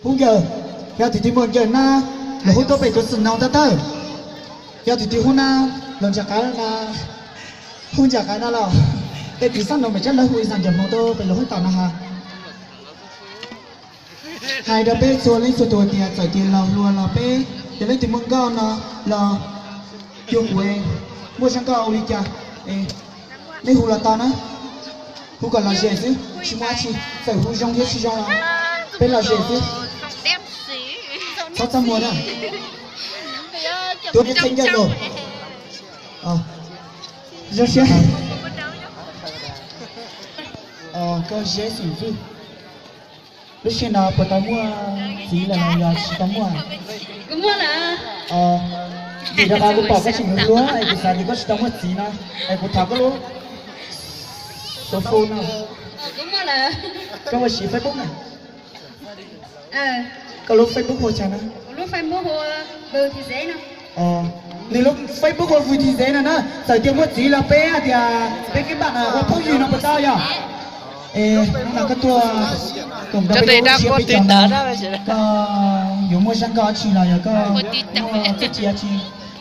Hu nkawm, yog tus twg muaj nkawm na, los hu tuaj pem kuv xwm noog tawb tawb. Yog tus twg hu na, los ntsia qav na, hu ntsia qav na los. Tej tus xab noog pem tsab lawv hu ib xav ncaws hmoov tuaj pem los hu tom no ha. Hais rau peb txhua leej txhua tus tias txawm tias los hluas los peb, yog leej twg muaj nkauj no los cuag kuv, muaj zaj nkauj ua li cas, nej hu los tau na. Hu kom lom zem xwb, tsis muaj dab tsi, txawm hu zoo thiab tsis zoo los peb lom zem xwb. Txhob txaj muag na. Tus neb txheeb ncaj nkaus. Zoo siab. Koj zeb xim fwj. Lub sij hawm no puas tau muaj txiv lawm los yog tsis tau muaj? Vim rau qhov kuv pom koj tseem hluas hluas es kuv xav tias koj tsis tau muaj txiv no, es kuv thov koj lub xov tooj no. Koj ua siv Facebook na? Koj lub Facebook hu cas na? Nws lub Facebook hu Vwm Thim Zev no na, txawm tias muaj txiv los peb hais tias peb kev npam ua phooj ywg no puas tau yog? Es hnub no koj tuaj koom nrog peb lub siab peb cov no, koj yuav muaj zaj nkauj dab tsi los yog koj muaj txuj ci dab tsi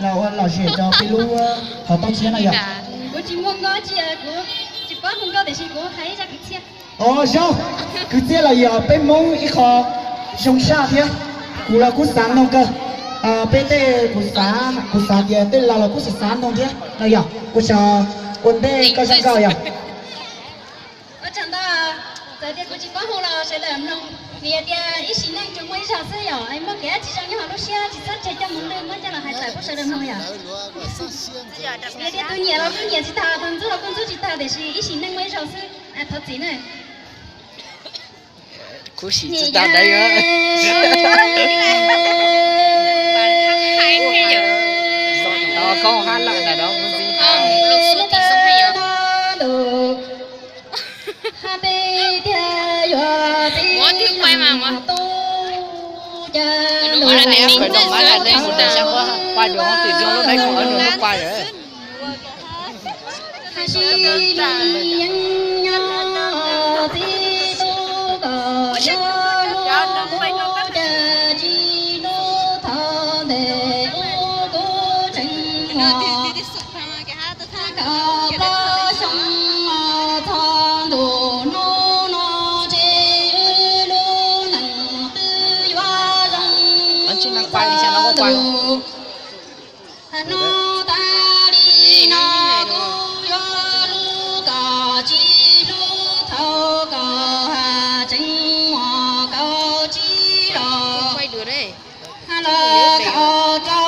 los ua lom zem rau peb lub hauv paus tshiab no yog? Kuv tsis muaj nkauj dab tsi, kuv tsis paub hu nkauj tiam sis kuv hais ib zaj kwv txhiaj. Os zoo, kwv txhiaj los yog peb Hmoob ib qho zoo saj thiab. Kuv los kuj xav noog kawg. Peb tej kuv xav, kuv xav tias tej laus los kuj xav xav noog thiab no yog. Ua tsaug, ua ntej koj zaj nkauj yog. Ua tsaug ntau, txawm tias kuv tsis paub hu los sawv daws mloog, vim hais tias ib sim neej tsuas muaj ib zaug xwb yom, muaj kev dab tsi zoo nyob hauv lub siab tsis txhob tseg coj mus lwj, muab coj los hais tawm pub sawv daws mloog yom. Vim hais tias tus nyiam los kuj nyiam tsis tag, tus ntxub los kuj ntxub tsis tag, tiam sis ib sim neej muaj ib zaug xwb, thov txim na. Kuv sim tsis tau ntawd. Koob hab lawm ntawm no kuv ntxi. Ua twb quaj mas, ua twb quaj mas. Pais dua hoob twg zoo lub dab kuv ob nus lub quaj lawm. Tsis nag quaj li xyov no quaj quaj. Hnub tas li no kuv yuav hlub koj tsis hlub thaum koj tseem muaj kaum tsib los, los kaum rau